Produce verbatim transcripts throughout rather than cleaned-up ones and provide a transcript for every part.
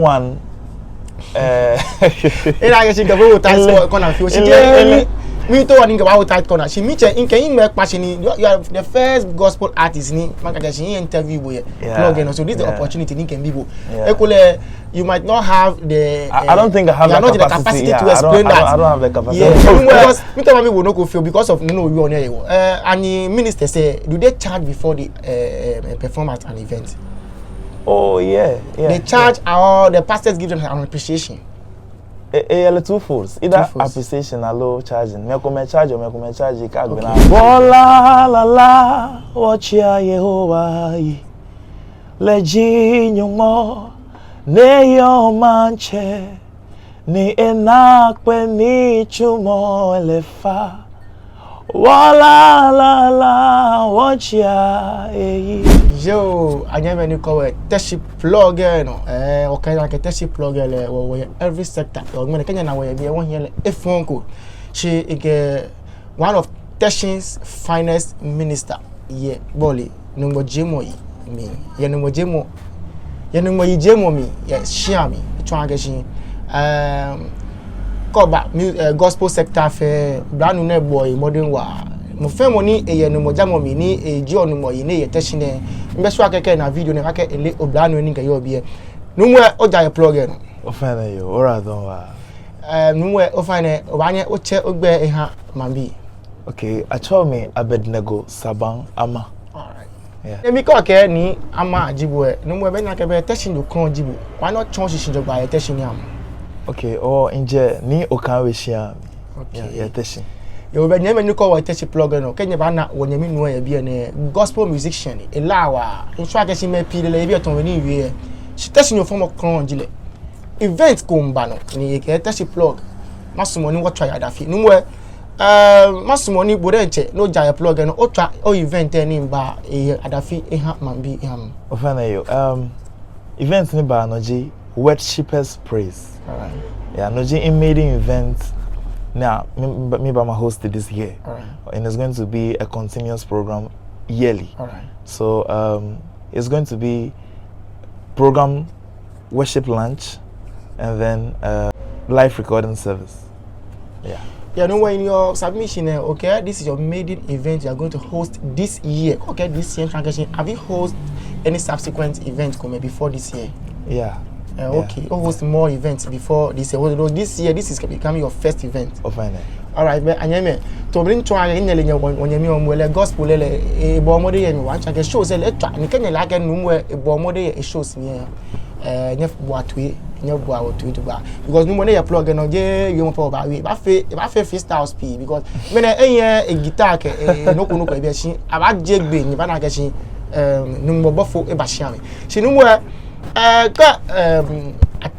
One. Eh, ena akɛ shi kɛ bo tight corner fioo. Shi kɛ mi, mitao ni kɛ bo tight corner. Shi mitsɛ, mikɛ yi mɛ kpa shi ni, you are, you are the first gospel artist ni makɛɛ akɛ shi interview bo yɛ Plug nɔ. So this is the opportunity ni mikɛbi bo. Ekolɛ, you might not have the, I, I don't think I have the capacity to explain that. Yeah, I don't, I don't, I don't have the capacity. Yeah, because mitao mabi bo nɔ ko fioo because of nɔ ni oyɔɔ nɛɛ. Eh, any minister sɛɛ, do they charge before they, eh, eh, perform at an event? Oh, yeah, yeah. They charge, or the pastors give them an appreciation? E, e, ele two folds. Either appreciation aloo charging. Mɛi komɛi charge, mɛi komɛi charge, ka gbɛ na. Bɔla la la, wɔtsɛ Yehowa yi. Lɛ ji Nyɔŋmɔ, ni yɔɔ maŋtsɛ. Ni enaakpɛɛ nitsumɔ lɛ fa. Wala la la, wɔtsɛ eyi. Yoo, anyɛmimɛi ni kwɛɔ Teshie Plug nɔ. Eh, okɛɛ akɛ Teshie Plug lɛ, wɔ, wɔyɛ every sector. Yoo, ŋmɛnɛ kɛ nyɛna wɔyɛ biɛ, wɔhiɛ lɛ efɔŋ ko. Shi ekɛ one of Teshien's finest minister yɛ bɔɔlɛ Nyɔŋmɔ jɛmɔ yi mli, yɛ Nyɔŋmɔ jɛmɔ, yɛ Nyɔŋmɔ yi jɛmɔ mli, yɛ shia mli, etsɔɔ akɛ shi, ehm, kɛ oba mu-, eh, gospel sector fɛɛ, oblanuu nɛɛ bɔɔ emɔdɛŋ waa. Mɔ fɛɛ mɔ ni eyɛ Nyɔŋmɔ jamɔ mli, ni ejɛɔ Nyɔŋmɔ yi, ni eyɛ Teshie nɛɛ, mibɛ sure akɛ kɛ ena video nɛɛ, akɛ ele oblanuu ni kɛ yɔɔ biɛ. Nuumo lɛ, oja yɛ Plug nɔ. Ofainɛ yoo, ora dɔŋŋ waa. Eh, nuumo lɛ, ofainɛ, obaanyɛ otsɛ ogbɛi oha maŋbii? Okay, atsɛɔ mi Abednego Saban Ama. All right. Yeah. Emi kɛ okɛɛ Nii Ama ji bo lɛ, nuumo lɛ, bɛ nakai bɛ Teshie nɔ krɔŋŋ ji bo. Obaanyɛ otsɔɔ shishi jogbaŋŋ yɛ Teshie nɛɛ mli? Okay, oo, mijɛ Nii Okanwe shia mli. Okay. Yeah, yɛ Teshie. Yoo, bɛ nyɛmimɛi ni kwɛɔ Teshie Plug nɔ, kɛ nyɛbana wɔnyɛmi nuu lɛ yɛ biɛ nɛɛ, gospel musician, elaa waa. Misumɔɔ akɛ shi mɛi pii le lɛ yɛ biɛ tamɔ bɔ ni miwie lɛ. Shi Teshie nɔ fɔmɔ krɔŋŋ ji lɛ. Event ko miiba nɔ, ni ekɛɛ Teshie Plug, masumɔ ni wɔtswa yɛ adafi. Nuumo lɛ, eh, masumɔ ni bo diɛŋtsɛ, ni oja yɛ Plug nɔ, otswa o-event lɛ ni miiba yɛ adafi oha maŋbii oha mi. Ofainɛ yoo, um, event ni baa nɔ ji Worshipers Praise. All right. Yeah, no ji mi-maiden event ni mi, mi, miba ma-host this year. All right. And it's going to be a continuous program yearly. All right. So, um, it's going to be program worship lunch, and then, uh, live recording service. Yeah. Yeah, nuumo lɛ, in your submission, eh, okay, this is your maiden event you are going to host this year. Okay, this year, transaction. Have you host any subsequent event komɛi before this year? Yeah. Eh, yeah. Okay, you host more events before this year. Well, this year, this is becoming your first event. Ofainɛ. All right, bɛ anyɛmimɛi, tamɔ bɔ ni mitsɔɔ akɛ nyɛle nyɛ wɔ, wɔnyɛmi Nuumo lɛ, gospel lɛ lɛ, ebɔɔ mɔdɛŋ yɛ mli waa, tsɔɔ akɛ shows lɛ etswa, ni kɛ nyɛle akɛ Nuumo lɛ ebɔɔ mɔdɛŋ yɛ shows mli lɛ, eh, nyɛbua toi, nyɛbua wɔ toi jogbaŋŋ. Because Nuumo ni yɛ Plug nɔ, jeee wiemɔ pɛ obaawie, ebaafee, ebaafee freestyles pii, because mɛni, eyɛ e-guitar kɛ, eh, nɔ ko nɔ ko yɛ biɛ, shi abaajie gbɛ ni obaana akɛ shi, eh, Nuumo bɔfo eba shia mli. Shi Nuumo lɛ, eh, kɛ, eh,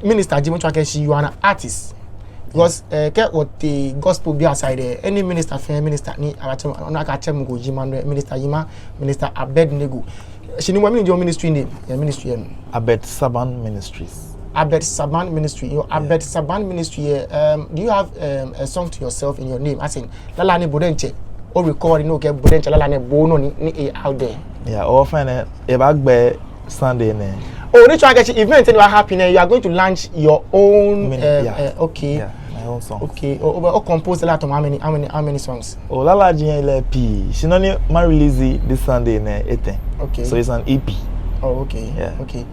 minister ji bo, etsɔɔ akɛ shi you are an artist. Because, eh, kɛ wɔtee gospel bii aside lɛ, any minister fɛɛ minister ni abatsɛ, ona akɛ atsɛ mɔ ko ji Emmanuel, Minister Yima, Minister Abednego. Shi Nuumo, mɛni ji o-ministry name? Yɛ ministry lɛ mli. Abed Saban Ministries. Abed Saban Ministry. Your Abed Saban Ministry lɛ, um, do you have, um, a song to yourself in your name? As in, lala ni bo diɛŋtsɛ o-record, ni okɛ bo diɛŋtsɛ lala ni bo onɔ ni, ni e-out there? Yeah, ofainɛ, ebaagbɛ Sunday nɛɛ. Oh, ni tsɔɔ akɛ shi event ni baa-happen nɛɛ, you are going to launch your own, eh, yeah, eh, okay. Yeah, my own song. Okay, o, o, o-compose lala tamɔ how many, how many, how many songs? Oh, lala ji lɛ pii. Shi nɔ ni ma-release this Sunday nɛɛ etɛ. Okay. So it's an E P. Oh, okay. Yeah. Okay.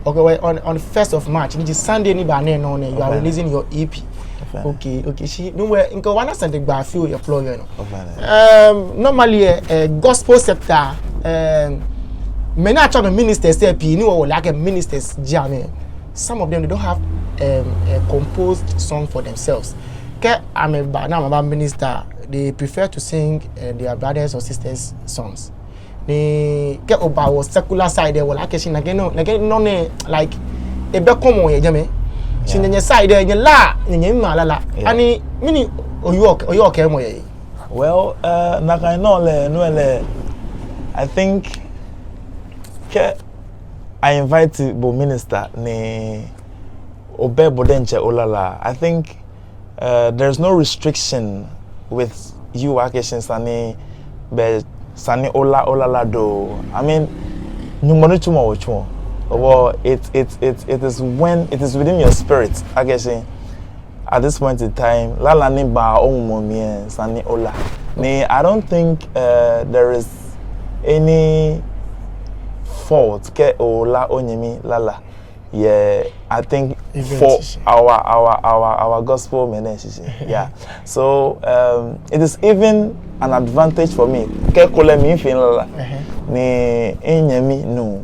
Okay, well, on, on first of March, ni ji Sunday ni baa nɛɛ nɔŋŋ nɛɛ, you are releasing your E P. Okay, okay. Shi Nuumo lɛ, mikɛ bo aana sane gba fioo yɛ Plug nɔ. Um, normally, eh, eh, gospel sector, um, mɛi ni atsɛɔ amɛ ministers lɛ pii, ni wɔ wɔle akɛ ministers ji amɛ, some of them, they don't have, um, a composed song for themselves. Kɛ amɛba ni amɛba-minister, they prefer to sing, uh, their brothers or sisters' songs. Ni kɛ oba wɔ secular side lɛ, wɔle akɛ shi nakai nɔ, nakai nɔ nɛɛ, like, ebɛ common yɛ jɛmɛ. Shi nyɛ, nyɛ side lɛ, nyɛlaa nyɛnyɛmimɛi alala. Yeah. Ani mɛni oyɔɔ, oyɔɔ kɛɛmɔ yɛ he? Well, uh, nakai nɔ lɛ, no lɛ, I think, kɛ a-invite bo minister ni obɛ bo diɛŋtsɛ olala, I think, uh, there's no restriction with you, akɛ shi esa ni, bɛ esa ni ola, olala dɔŋŋ. I mean, Nyɔŋmɔ nitsumɔ otsuɔ. Well, it, it, it, it is when it is within your spirit. Akɛ shi, at this point in time, lala ni baa omumɔ mli lɛ, esa ni ola. Ni, I don't think, uh, there is any fault kɛ ola onyɛmi lala. Yeah, I think event for our, our, our, our gospel ministry. Yeah. So, um, it is even an advantage for me. Kɛ ekolɛ miifee lala. Uh-huh. Ni minyɛmi nuu,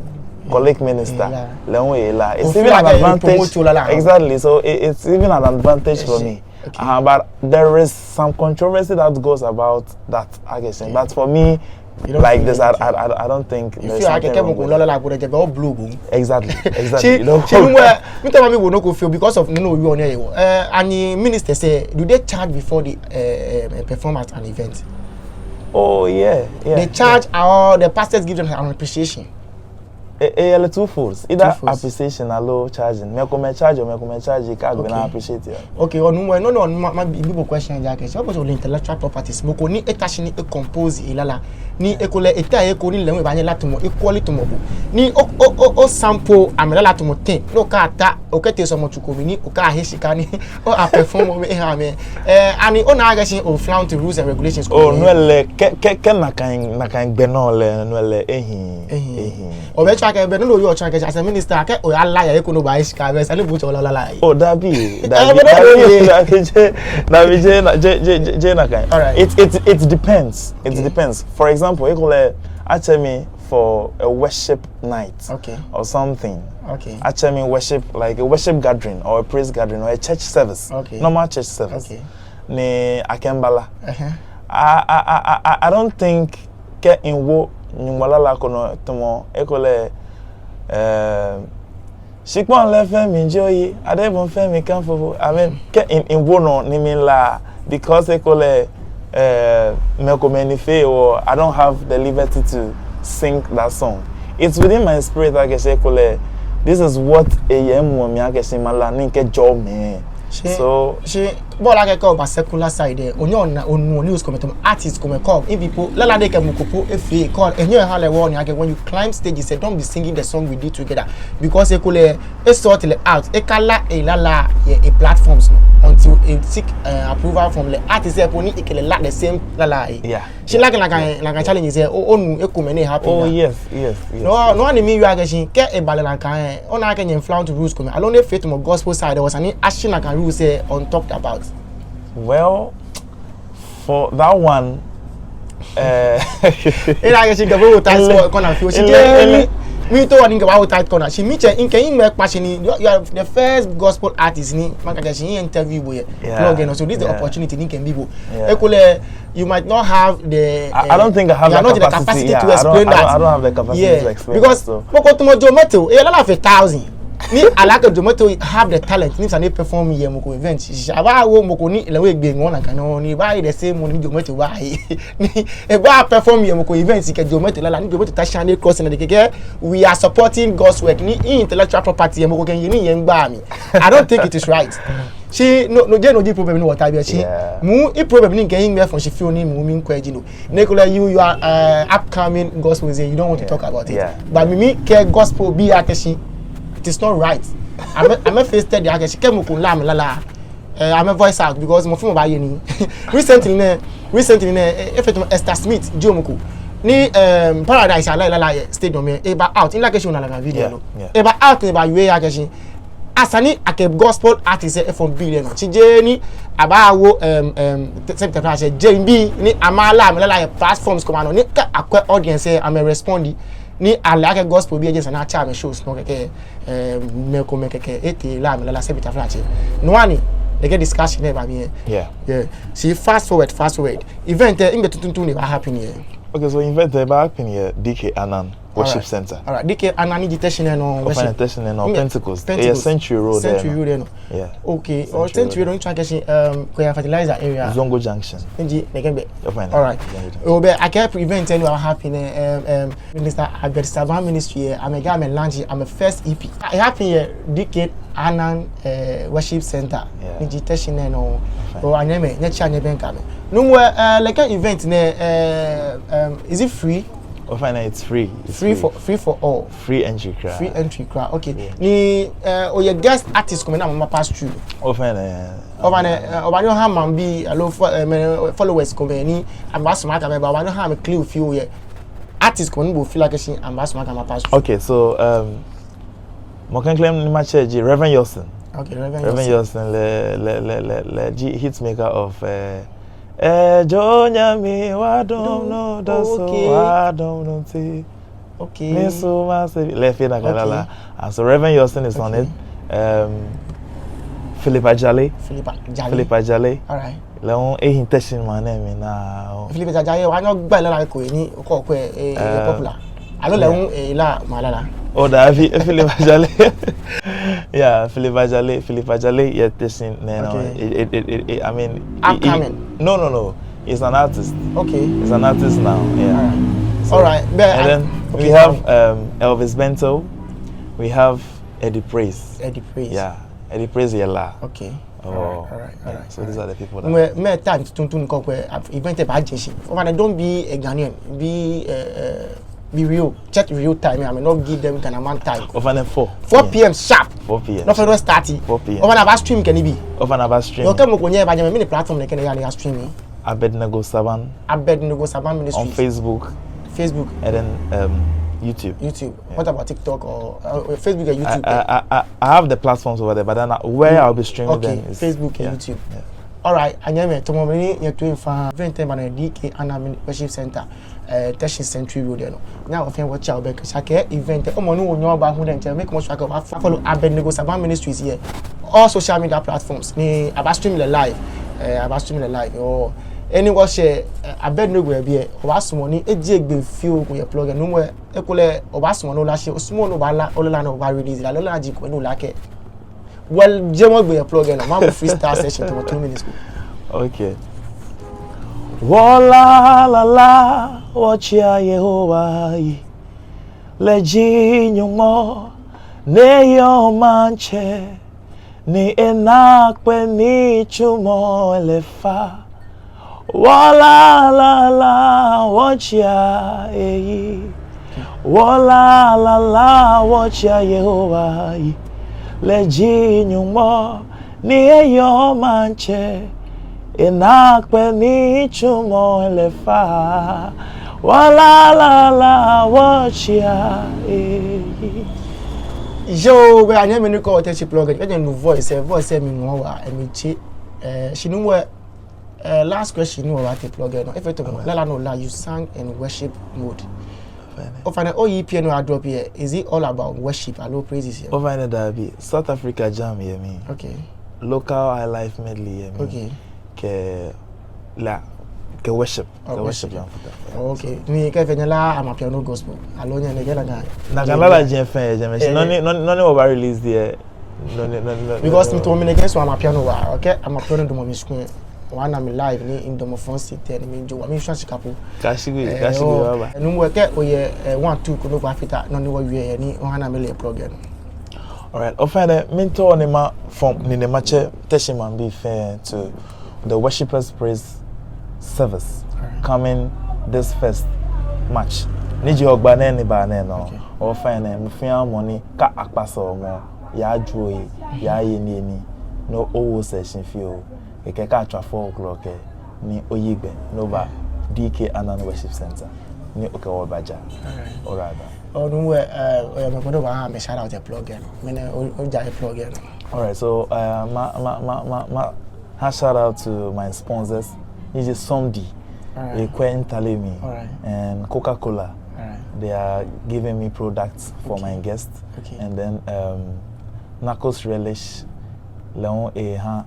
colleague minister, yeah, lɛ hu ela. It's even an advantage. Exactly. So it, it's even an advantage for me. Okay. Uh, but there is some controversy that goes about that argument. But for me, like this, I, I, I, I don't think there's something wrong with it. Exactly, exactly. Shi, shi nuumo, mitao mabi bo nɔ ko fioo because of nɔ ni oyɔɔ nɛɛ. Uh, any minister sɛɛ, do they charge before the, uh, uh, perform at an event? Oh, yeah, yeah. They charge, or the pastors give them an appreciation? E, eyɛ lɛ two folds. Either appreciation aloo charging. Mɛi komɛi charge, mɛi komɛi charge kɛ agbɛnɛ appreciate. Okay, onu mɔ, no, no, mabi bo question ji akɛ, shi okwɛ sɛɛ ole intellectual properties. Mɔ ko ni eta shi ni e-compose elala. Ni ekolɛ eta he ko ni lɛ hu ebaanyɛ ela tamɔ equally tamɔ bo. Ni o, o, o, o-sample amɛlala tamɔ ten. Ni okɛta, okɛtee sɔlemɔtsu ko mli ni okɛhe shika ni o-perform amɛ eha amɛ. Eh, ani ona akɛ shi o-flout rules and regulations ko? Oh, no lɛ, kɛ, kɛ, kɛ nakai, nakai gbɛ nɔ lɛ, no lɛ, ehiii, ehiii. Obɛ tsɔɔ akɛ, bɛ no lɛ oyɔɔ tsɔɔ akɛ, as a minister, kɛ oyala yɛ he ko ni obaahe shika, bɛ esa ni bo otsɔ lala lɛ. Oh, dabi, dabi, dabi, jeee, jeee nakai. All right. It, it, it depends. It depends. For example, ekolɛ atsɛ mi for a worship night or something. Okay. Atsɛ mi worship, like a worship gathering or a praise gathering or a church service. Okay. Normal church service. Okay. Ni akɛɛ mibala. Uh-huh. I, I, I, I, I don't think kɛ miwo Nyɔŋmɔ lala ko nɔ tamɔ ekolɛ, eh, shikpɔŋ lɛ fɛɛ miijɔɔ oyi, adebɔɔ fɛɛ miikanfo bo. I mean, kɛ mi, miwo nɔ ni mila, because ekolɛ, eh, mɛi komɛi ni fee wɔ, I don't have the liberty to sing that song. It's within my spirit akɛ shi ekolɛ, this is what eyɛ mimli akɛ shi mala ni mikɛjɔɔ mɛi. So, shi, bɔ ni akɛ kɛ oba secular side lɛ, onyɛɔ ona, onuɔ news komɛi tamɔ artist komɛi kɛ, even po, lala ni kɛ mɔ ko po efee kɛ, enyɛɔ eha lɛ warning akɛ when you climb stage, he said, "Don't be singing the song we did together." Because ekolɛ, e-sort lɛ out, ekala elala yɛ e-platforms nɔ until e-seek, eh, approval from lɛ artist lɛ po ni ekɛ lɛ la the same lala lɛ. Yeah. Shi like nakai, nakai challenges lɛ, o, onu ekomɛi ni e-happen. Oh, yes, yes, yes. No, no, ani miiwie akɛ shi, kɛ eba lɛ nakai lɛ, ona akɛ nyɛ-flout rules komɛi, aloo ni efee tamɔ gospel side lɛ, esa ni ashi nakai rules lɛ un-talked about? Well, for that one, eh, ena akɛ shi mikɛ bo awo tight corner fioo. Shi jeee mi, mitao ni mikɛ bo awo tight corner. Shi mitsɛ, mikɛ mihiŋmɛi kpa shi ni, you are, you are the first gospel artist ni makɛɛ akɛ shi mi-interview bo yɛ blog lɛ nɔ. So this is the opportunity ni mikɛmiibi bo. Ekolɛ, you might not have the, I, I don't think I have the capacity to explain that. Yeah, I don't, I don't have the capacity to explain that, so. Because mɔ ko tamɔ Joe Mettle, eyɛ lala fe thousand. Ni ala akɛ Joe Mettle have the talent ni esa ni e-perform yɛ mɔ ko event. Shi abaawo mɔ ko ni lɛ hu egbe ŋɔɔ nakai nɔŋŋ ni ebaahe the same mɔ ni Joe Mettle baahe. Ni ebaa-perform yɛ mɔ ko event kɛ Joe Mettle lala ni Joe Mettle ta shi ni e-cross lɛ, ni ekɛɛ we are supporting God's work, ni intellectual property lɛ mɔ ko kɛ miiye ni miye migbaa mli. I don't think it is right. Shi no, no, jeee no ji problem ni wɔta biɛ shi. Yeah. Mi, e-problem ni mikɛ mihiŋmɛi fɔ̃ shi fioo ni mi, miikwɛ ji no. Ni ekolɛ you, you are, uh, upcoming gospel, you don't want to talk about it. Yeah. But mi, mikɛɛ gospel bii akɛ shi, it is not right. Amɛ, amɛ-face it akɛ shi kɛ mɔ ko la amɛ lala, eh, amɛ-voice out because mɔ fɛɛ mɔ baaye nii. Recently nɛɛ, recently nɛɛ, eh, efee tamɔ Esther Smith ji mɔ ko. Ni, um, Paradise ala elala yɛ stadium lɛ, eba out. Mile akɛ shi ona lɛ yɛ video lɛ nɔ. Eba out ni ebawie akɛ shi esa ni akɛ gospel artist lɛ efɔ̃ bill lɛ nɔ. Shi jeee ni abaawo, um, um, te-, sɛbi taflatsɛ, jeŋbii ni amɛla amɛ lala yɛ platforms komɛi anɔ ni kɛ akwɛ audience lɛ amɛ-respond ni ale akɛ gospel bii lɛ esa ni atsɛ amɛ shows nɔ kɛkɛ, um, mɛi komɛi kɛkɛ etee la amɛ lala sɛbi taflatsɛ. No hewɔ ni nɛkɛ discussion lɛ ba mli lɛ. Yeah. Yeah. Shi fast forward, fast forward. Event lɛ, nɛgbɛ tuuntu ni ebaa-happen yɛ? Okay, so event lɛ ebaa-happen yɛ D K Annan Worship Center. All right. D K Annan ji Teshie nɛɛ nɔ. Ofainɛ, Teshie nɛɛ nɔ, Pentecost. Pentecost. Eyɛ Century Road lɛ nɔ. Century Road lɛ nɔ. Yeah. Okay. Or Century Road, ntsɔɔ akɛ shi, um, Kwei Fertilizer area. Zongo Junction. Nji nɛkɛ gbɛ. Ofainɛ. All right. Zongo Junction. Obɛ, akɛ event lɛ ni ebaa-happen lɛ, um, um, Minister Abed Saban Ministry lɛ, amɛkɛ amɛ-launch amɛ-first E P. E-happen yɛ D K Annan, eh, Worship Center. Yeah. Nji Teshie nɛɛ nɔ. Ofainɛ. Oh, anyɛmimɛi, nyɛtsia nyɛbɛŋkɛ amɛ. Nuumo, eh, nɛkɛ event nɛɛ, eh, um, is it free? Ofainɛ, it's free. It's free for, free for all. Free entry kwraa. Free entry kwraa. Okay. Ni, eh, oyɛ guest artist komɛi ni amɛbaa pass through? Ofainɛ. Ofainɛ, eh, obaanyɛ oha maŋbii aloo fo-, eh, mɛi, followers komɛi ni amɛbaasumɔ akɛ amɛba, obaanyɛ oha amɛ clue fioo yɛ artist komɛi ni bo feel like shi amɛbaasumɔ akɛ amɛba pass through? Okay, so, um, mɔ klɛŋklɛŋ ni matsɛ ji Reverend Yostin. Okay, Reverend Yostin. Reverend Yostin lɛ, lɛ, lɛ, lɛ, lɛ ji hit maker of, eh, Ejo nyami wa dom no daso wa dom no ti. Okay. Misu ma se lɛ fee nakai lala. And so Reverend Yostin is on it. Um, Philip Ajale. Philip Ajale. Philip Ajale. All right. Lɛ hu ehi Teshie maŋ nɛɛ mli naa. Philip Ajale, obaanyɛ ogba lala ko ni okɔ ko, eh, popular. Aloo lɛ hu, eh, lala ma lala. Oh, daabi, Philip Ajale. Yeah, Philip Ajale, Philip Ajale, yeah, Teshie, no, no. Okay. It, it, it, it, it, I mean, it, it, upcoming. No, no, no. He's an artist. Okay. He's an artist now, yeah. All right. So, all right. But and I, then okay, we have, um, Elvis Bento. We have Eddie Praise. Eddie Praise. Yeah, Eddie Praise, yeah, la. Okay. Oh, all right, all right, all right. So these are the people that. Mɛɛ, mɛɛ time tuntun kɔ kwɛ, uh, event lɛ baaje shi? Ofainɛ, don't be a Ghanaian, be, uh, uh, be real. Check real time. I mean, not give them Ghana man time. Ofainɛ four. Four P M sharp. Four P M. No fɛɛ no start. Four P M. Ofainɛ, abaa stream kɛ nibii? Ofainɛ, abaa stream. Okay, mɔ ko nyɛɛɛ eba jɛmɛ, mɛni platform nɛɛ kɛ ni eya ni eya stream? Abednego Saban. Abednego Saban Ministries. On Facebook. Facebook. And then, um, YouTube. YouTube. Yeah. What about TikTok or, uh, Facebook and YouTube? I, I, I, I have the platforms over there, but then I, where I'll be streaming them is, okay, Facebook and YouTube. Yeah. All right, anyɛmimɛi, tamɔ bɔ ni nyɛtoi fɛɛ, event lɛ baa nɔ yɛ D K Annan Worship Center, eh, Teshie Century Road lɛ nɔ. Nyɛhaa wɔfɛɛ wɔtswa wɔbɛŋkɛ shi akɛ event lɛ, mɔ ni onuɔ ba hu lɛ, ntsɛ, make sure akɛ obaafollow Abednego Saban Ministries yɛ all social media platforms ni abaa stream lɛ live, eh, abaa stream lɛ live. Oh, eni wɔshɛ, eh, Abednego yɛ biɛ, obaasumɔ ni ejie egbee fioo ko yɛ plug lɛ nɔ. Ekolɛ obaasumɔ ni ola shi, osumɔɔɔ ni obaala, olala ni obaa release, la lɛ la ji ko ni ola kɛ. Well, jɛmɛ gbɛ yɛ plug lɛ nɔ, mamɔ freestyle session tamɔ two minutes ko. Okay. Wɔlala, wɔtsɛa Yehowa yi, lɛ ji Nyɔŋmɔ, ni eyɔɔ maŋtsɛ, ni enaakpɛɛ nitsumɔ lɛ fa. Wɔlala, wɔtsɛa eyi. Wɔlala, wɔtsɛa Yehowa yi. Lɛ ji Nyɔŋmɔ, ni eyɔɔ maŋtsɛ, enaakpɛɛ nitsumɔ lɛ fa. Wɔlala, wɔtsɛa eyi. Yoo, bɛ anyɛmimɛi ni kɔɔ Teshie plug lɛ, kɛji onu voice lɛ, voice lɛ mli ŋɔɔ waa, emli tse, eh, shi nuumo, eh, last question ni wɔbaatee plug lɛ nɔ. Efee tamɔ, lala ni ola, you sang in worship mode. Ofainɛ, o E P lɛ ni oya drop lɛ, is it all about worship aloo praises lɛ? Ofainɛ, daabi. South Africa jam yɛ mli. Okay. Local highlife medley yɛ mli. Okay. Kɛ la, kɛ worship. Oh, kɛ worship, worship. Jam fata. Oh, okay. Ni kɛ fee nyɛla Amapiano gospel. Aloo nyɛ nɛkɛ nakai. Nakai lala ji fɛɛ yɛ jɛmɛ. Shi, eh, nɔ ni, nɔ ni, nɔ ni wɔbaa release lɛ, nɔ ni, nɔ ni, nɔ ni. Because mi tamɔ mi nɛkɛ so Amapiano waa. Okay, Amapiano damɔ mi skul. Wɔna mi live ni midamɔ front seat lɛ ni mijo waa, mishwa shika po. Kashi gbi, eh, kashi gbi, oh, baba. Nuumo, kɛ oyɛ, eh, one, two ko ni obaafee tamɔ nɔ ni wɔwie lɛ ni ohã amɛle plug lɛ nɔ. All right, ofainɛ, miitao ni mafɔ̃ nine matsɛ Teshie maŋbii fɛɛ to the Worshippers Praise Service, all right, coming this first March. Ni ji Hɔgbaa nɛɛ ni baa nɛɛ nɔ. Okay. Ofainɛ, mɔ fɛɛ mɔ ni kɛ akpa sɔlemɔ yaa jwɛŋmɔ, yaa ye nii ni, no owo sɛɛ shi fioo. Kɛkɛ kɛ atswa four o'clock lɛ, ni oyi gbɛ, ni oba D K Annan Worship Center, ni okɛ wɔ baja. All right. All right, ba. Oh, nuumo, eh, eh, mɛɛ gbɛ ni obaahã amɛ shout out yɛ plug lɛ nɔ? Mɛni, o, oja yɛ plug lɛ nɔ. All right, so, uh, ma, ma, ma, ma, mahã shout out to my sponsors, ni ji Somdi, all right, Ekwentale mi, all right, and Coca-Cola. All right. They are giving me products for, okay, my guests. Okay. And then, um, Narcos Relish, lɛ hu ehã,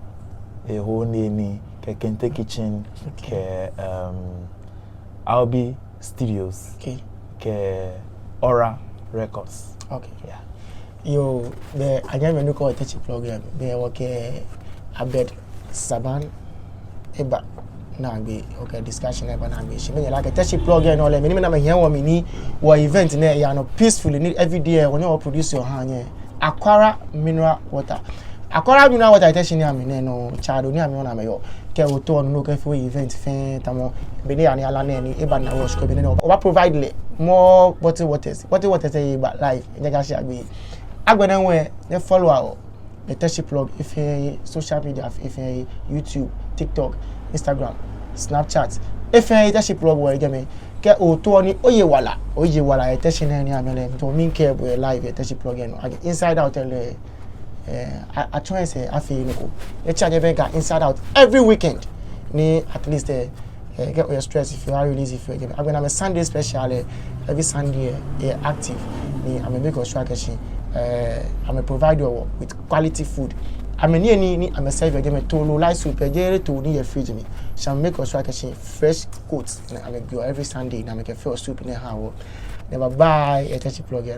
eho nii ni, kɛ Kente Kitchen, okay, kɛ, um, Albi Studios, okay, kɛ Aura Records. Okay. Yeah. Yoo, bɛ anyɛmimɛi ni kɔɔ Teshie plug lɛ, bɛ wɔkɛ Abed Saban eba naagbee, wɔkɛ discussion eba naagbee. Shi minyɛ la kɛ Teshie plug lɛ nɔ lɛ, mɛi ni mina amɛhiɛ wɔ mli ni wɔ event nɛɛ yaa nɔ peacefully ni every day wɔnyɛ wɔ produce wɔhã nyɛ. Aquara Mineral Water. Aquara Mineral Water, Teshie ni amɛnɛ nɔ, Tsado ni amɛnɔ ni amɛyɔɔ. Kɛ otao onu nɔ kɛfee event fɛɛ tamɔ, be ni yaa ni ala nɛɛ ni, eba na wɔ shikɔ be nɛɛ nɔ. Wɔbaa provide lɛ. more bottle waters. Bottle waters lɛ eba live. Nyɛkashea gbeyei. Agbɛnɛ hu lɛ, nyɛ follow wɔ yɛ Teshie Plug, efɛɛ social media, efɛɛ YouTube, TikTok, Instagram, Snapchat. Efɛɛ Teshie Plug wɔ yɛ jɛmɛ. Kɛ ootao ni oye wala, oye wala yɛ Teshie nɛɛ ni amɛle, to mi kɛ bo yɛ live yɛ Teshie Plug lɛ nɔ. Akɛ Inside Out lɛ, eh, a, atsɔ esɛɛ afee nɔ ko. Nyɛtsia nyɛbɛŋkɛ Inside Out every weekend. Ni at least, eh, eh, kɛ oyɛ stress fioo, a release fioo jɛmɛ. Agbɛnɛ amɛ Sunday special lɛ, every Sunday lɛ, eh, active. Ni amɛ make sure akɛ shi, eh, amɛ provide wɔ with quality food. Amɛ niyenii ni amɛ serve jɛmɛ, too loo light soup, eh, jeee too ni yɛ fridge mli. Shi amɛ make sure akɛ shi fresh coat, ni amɛgbeɔ every Sunday, ni amɛkɛfeɔ soup nɛɛ haa wɔ. Ni bye bye, yɛ Teshie Plug lɛ nɔ.